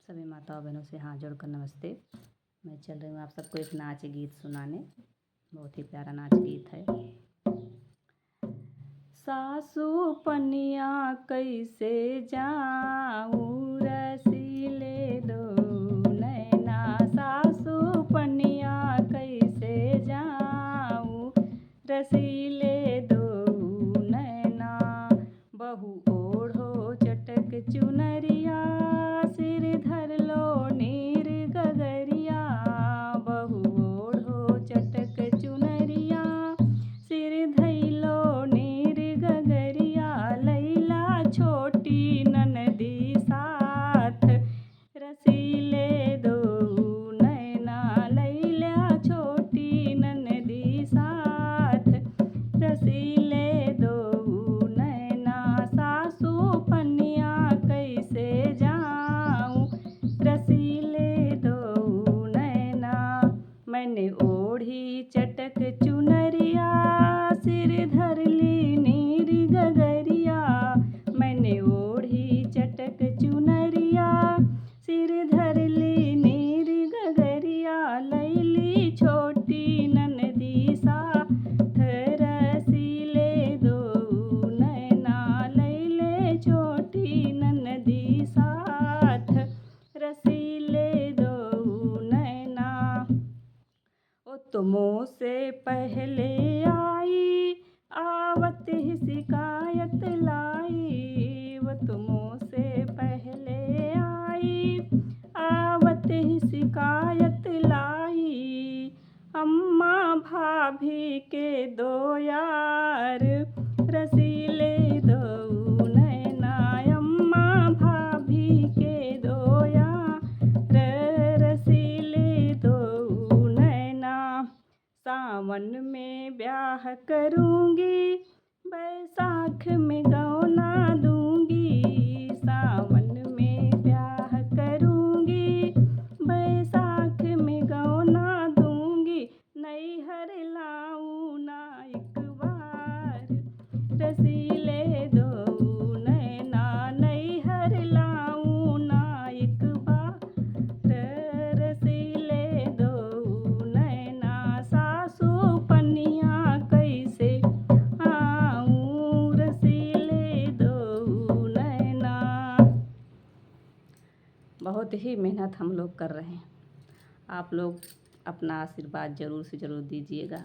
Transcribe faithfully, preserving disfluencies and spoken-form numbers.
सभी माताओं बहनों से हाथ जोड़कर नमस्ते। मैं चल रही हूँ आप सबको एक नाच गीत सुनाने। बहुत ही प्यारा नाच गीत है। सासू पनिया कैसे जाऊं, रसीले दो नैना। सासू पनिया कैसे जाऊं, रसीले दो नैना। बहू ओढ़ो चटक चुनरिया, सिर धर लो नीर गगरिया। बहू ओढ़ो चटक चुनरिया, सिर धैलो नीर गगरिया। लैला छोटी ननदी साथ, रसीले दो नैना। लैला छोटी ननदी साथ, रसीले दो नैना। सासू पनिया कैसे जाऊं, रसीले दो नैना। मैंने ओढ़ी चटक चुनरिया, सिर धर ली नीर गगरिया। मैंने ओढ़ी चटक चुनरिया, सिर धर ली नीर गगरिया। लैली छोटी ननदी साथ, रसीले दो नैना। लैले छोटी ननदी साथ, रसीले दो नैना। ओ तुमो से पहले आई, आवत ही शिकायत लाई। ओ तुमो से पहले आई, आवत ही शिकायत लाई। अम्मा भाभी के दो यार, रसीले दो नैना। अम्मा भाभी के दो यार, रसीले दो नैना। सावन में ब्याह करूंगी, बैसाख में गौना दूंगी। सावन में ब्याह करूंगी, बैसाख में गौना दूंगी। नैहर लाऊं ना एक बार, रसीले दो नैना। नैहर लाऊं ना एक बार, रसीले दो नैना। सासू पनिया कैसे आऊं, रसीले दो नैना। बहुत ही मेहनत हम लोग कर रहे हैं। आप लोग अपना आशीर्वाद ज़रूर से ज़रूर दीजिएगा।